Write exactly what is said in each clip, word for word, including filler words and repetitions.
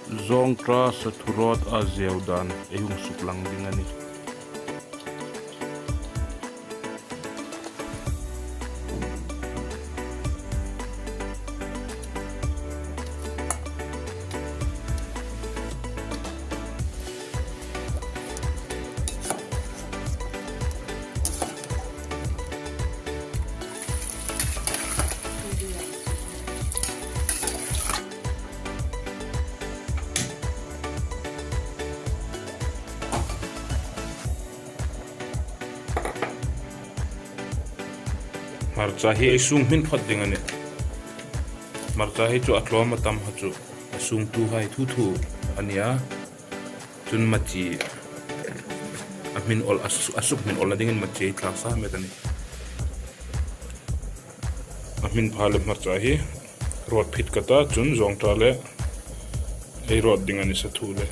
Zawngṭa sathu rawt a zeu dan ei hung suklang ding a nih. Hmarcha hi ei sung hmin phawt ding a nih. Hmarcha hi chu a tlawm a tam ha chu a sungtuhai thu thu a nih a. Chun machi a hmin awl, a su-, a suk hmin awlna dingin machi ei thlak sa met a nih. A hmin pha le hmarcha hi rawt phit ka ta, chun zawngṭa le ei rawt ding a nih, sathu le.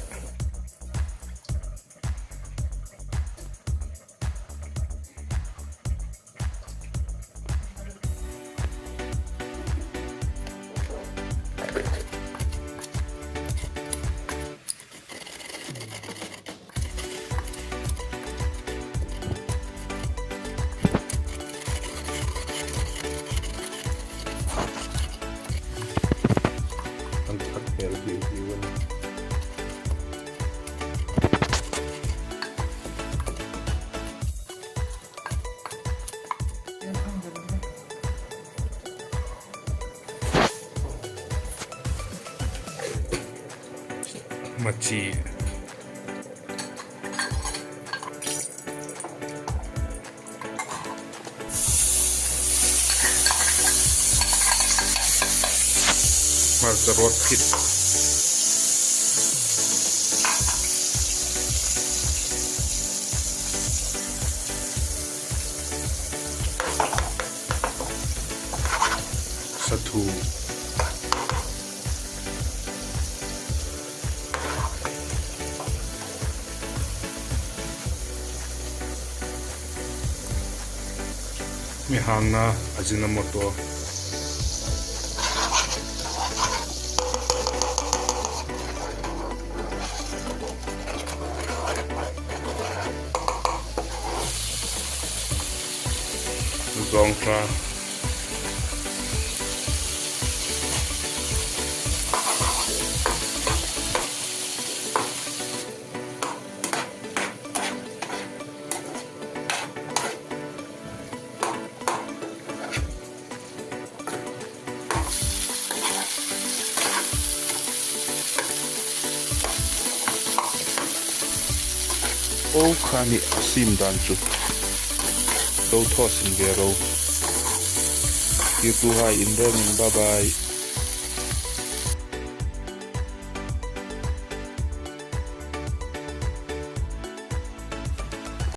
An thak hmel hiu hiu a nih. Machi. Hmarcha rawt phit. Sathu. Mi hangna Ajinomoto. Zawngṭa. O kha ni a sim dan chu. Lo thaw sin ve ro. Kirtuhai in rengin bye bye.